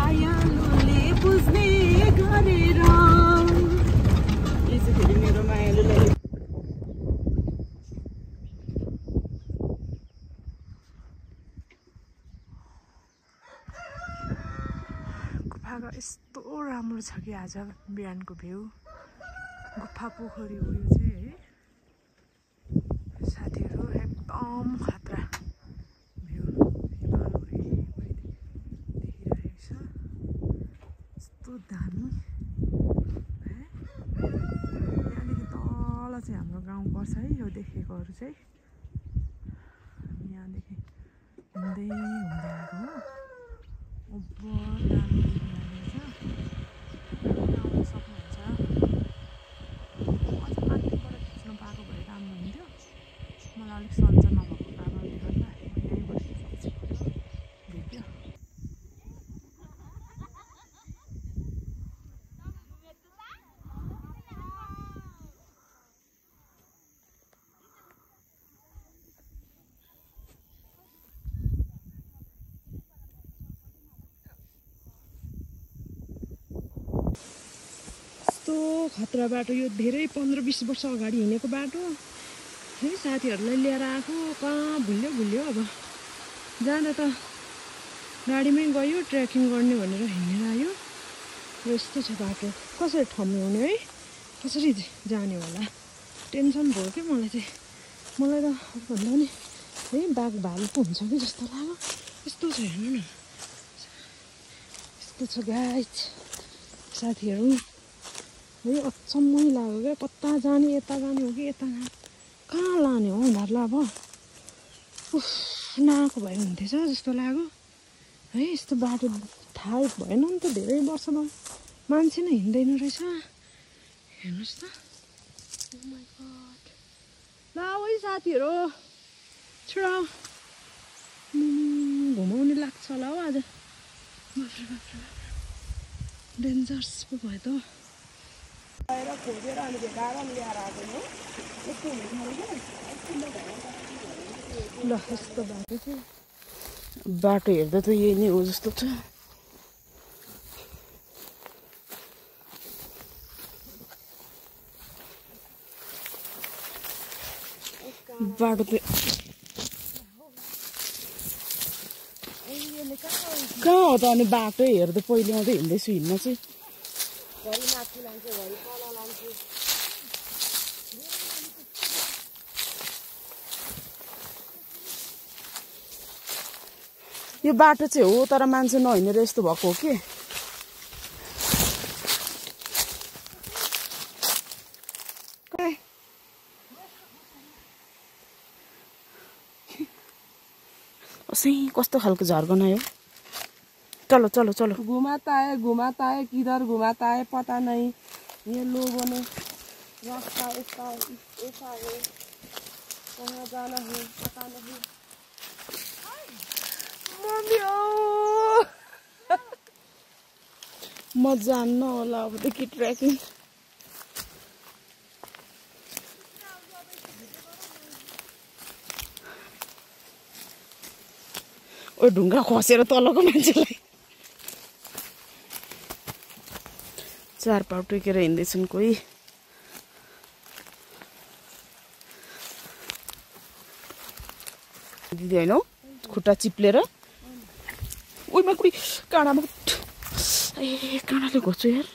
मायालुले बुझ्ने गरेर यसरी मेरो मायालुले गुफाको यस्तो राम्रो छ कि आज बिहानको भ्यू गुफा पोखरी हो यो चाहिँ है साथीहरु एकदम खतरा भ्यू हिमालहरू देखिरहेको छ यस्तो दामी है यहाँदेखि तल चाहिँ हाम्रो गाउँ पर्छ है यो देखेकोहरू चाहिँ यहाँदेखि हिँड्दै हुँदै आएको हो ओभर दामी देखिरहेको छ आउन सक्नुहुन्छ अझ माथिबाट खिच्नु पाएको भए राम्रो हुन्थ्यो मलाई अलिक सन्चो नभएको कारणले गर्दा यहीँबाट खिच्नु भिडियो खतरा बाटो यो धेरै 15-20 वर्ष अगाडि हिँडेको बाटो है साथीहरूलाई लिएर आएको कहाँ भुल्यो अब जाँदा त गाडीमै गयो ट्रेकिङ गर्ने भनेर हिँडेर आयो यस्तो छ बाटो कसरी ठम्याउने है कसरी जाने होला टेन्सन भयो के मलाई त भन्दा नि है बाघ भालु पो हुन्छ कि जस्तो लाग्यो यस्तो छ हेर्नु न यस्तो छ गाइस साथीहरू है अचम्मै लाग्यो क्या कता जाने यता जाने हो कि यता जाने कहाँ लाने हो उनीहरूलाई अब उफ नआएको भए हुन्थेछ जस्तो लाग्यो है यस्तो बाटो थाहा भएन नि त धेरै वर्ष भयो मान्छे नै हिँड्दैन रहेछ हेर्नुहोस् त ओ माइ गॉड ल है साथीहरू छोडा घुमाउने लाग्छ होला हो आज बाफ्रे डेन्जर्स पो भयो त खोजेर अनि भेटाएर ल्याएर आएको हो ल यस्तो बाटो चाहिँ बाटो हेर्दा त यही नै हो जस्तो छ बाटो त कहाँ हो त अनि बाटो हेर्दै पहिले आउँदै हिँड्दैछु हिँड्न चाहिँ यो बाटो चाहिँ हो तर मान्छे नहिँडेर यस्तो भएको हो कि कस्तो खालको झर्गन आयो चलो चलो चलो घुमाता है किधर घुमाता है पता नहीं ये लोगों ने रास्ता ऐसा है कहाँ जाना है पता नहीं मम्मी म जान्न होला अबदेखि ट्रेकिङ ओ ढुङ्गा खसेर तलको मान्छेलाई चार पाउ टेकेर हिँड्दैछन् कोही दिदी होइन हौ खुट्टा चिप्लेर उइमा कुडी काँडामा ए काँडाले घोच्छु यार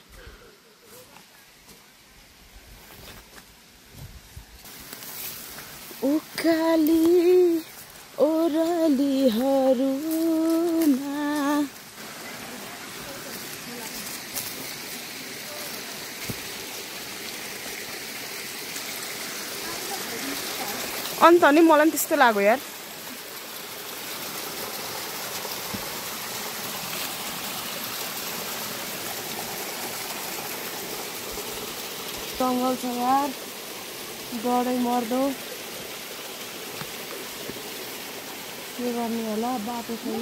उकाली ओरालीहरूमा अन्त नि मलाई पनि त्यस्तो लाग्यो यार जङ्गल छ यार डरै मर्दो के गर्ने होला बाटो छैन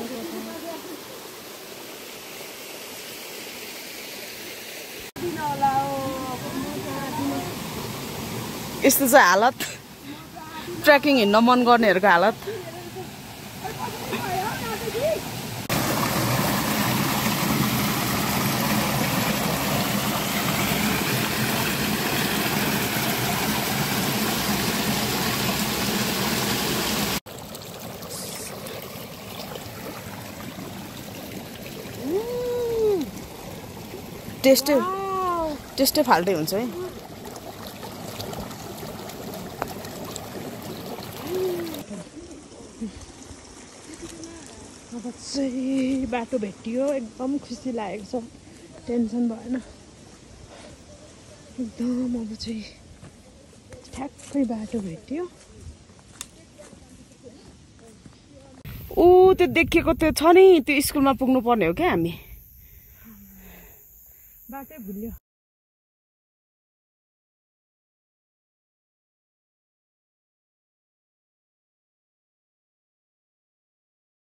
यस्तो चाहिँ हालत ट्रेकिङ हिँड्न मन गर्नेहरूको हालत टेस्टै फाल्टै हुन्छ है। अब चाहिँ बाटो भेटियो, एकदम खुसी लागेको छ, टेन्सन भएन एकदम। अब चाहिँ ठ्याक्कै बाटो भेट्यो। ऊ त्यो देखेको त्यो छ नि, त्यो स्कुलमा पुग्नु पर्ने हो क्या हामी। बाटै भुल्यो।